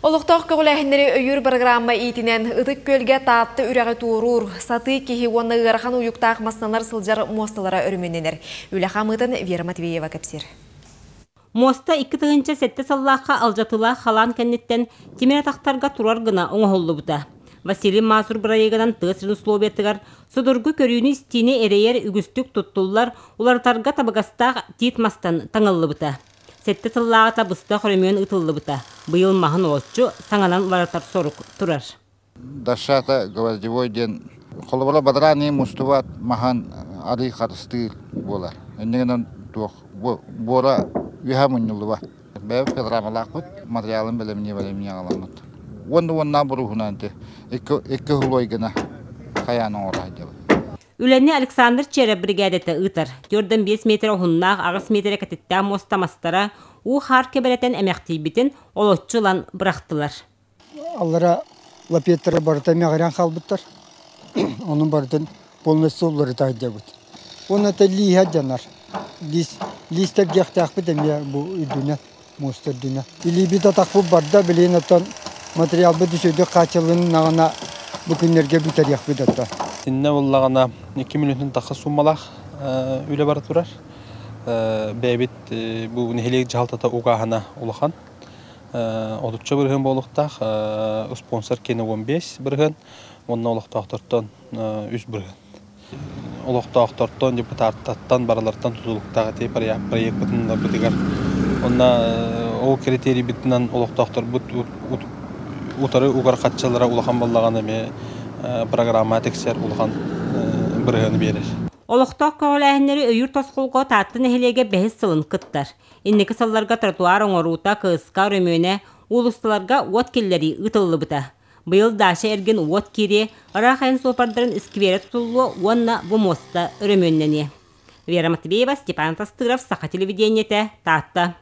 Олохтоох көҕүлээһиннэри өйүүр программа иитинэн Ытык Күөлгэ Таатта үрэҕи туоруур, сатыы киһи уонна ыарахан уйуктаах массыыналар сылдьар муосталара өрөмүөннэнэр. Үлэ хаамыытын Вера Матвеева кэпсиир. Муоста 2007 сыллаахха алдьатыылаах халаан кэнниттэн тимир атахтарга турар гына оҥоһуллубута. Василий Мазур бырайыагынан тыа сирин условиятыгар судургу көрүүнү-истиини эрэйэр үгүстүк туттуллар, уларытарга табыгастаах тиит мастан таҥыллыбыта. Сэттэ сыллааҕыта быстах өрөмүөн ыытыллыбыта. Быйыл маһын олоччу саҥанан уларытар сорук турар. Дашата гвоздевой диэн холобура бадараан мустубат маһан арый харыстыыр буолар. Иннигинэн туох буора үһэ мунньуллубат. Бэйэбит программалаахпыт, материалын бэлэмнии бэлэмнии аҕаламмыт. Уонна уонна буруһунан икки хулуой гына хайаан оҥоро сылдьабыт. Үлэни Александр Череп бригадата ыытар. 4,5 метр уһуннаах, 8 метр кэтиттээх муоста мастара уу-хаар кэбирэтэн эмэхтийбитин олоччу ылан бырахтылар. Аллара лапеттара барыта эмэҕирэн хаалбыттар. Онун барытын полностью уларыта сылдьабыт. Уонна это лииһэ дьанар. Лиис, лиистэр диэхтээхпит эмиэ бу үрдүнэн, муоста үрдүнэн. Илиибит атахпыт барда, билигин оттон материалбыт үчүгэйдик хааччылыннаҕына бу күннэргэ бүтэриэхпит оттон. Итиннэ буоллаҕына 2 миллионтан тахса суумалаах үлэ бара турар. Бэйэбит бу нэһилиэк дьаһалтата угааһына улахан. Отучча бырыһыан буолуохтаах. Спонсор киэнэ 15 бырыһыан уонна олохтоохтортон 3 бырыһыан. Олохтоохтортон, депутаттартан барылартан тутулуктаах ити проекпытын ыларбытыгар. Онно ол критерийбитинэн олохтоохторбут утары угар хаччылара улахан буоллаҕына эмиэ программа тиксэр улахан бырыһыаны биэрэр. Олохтоох көҕүлээһиннэри өйүүр тосхолго Таатта нэһилиэгэ бэһис сылын кыттар. Инники сылларга тротуар оҥоруута, кыска өрөмүөнэ, уулуссаларга уот киллэрии ыытыллыбыта. Быйыл Даша эргин уот киириэ, ыраах айан суоппардарын скверэ тутуллуо уонна бу муоста өрөмүөннэниэ. Вера Матвеева, Степан Тастыров, Саха телевидениетэ, Таатта.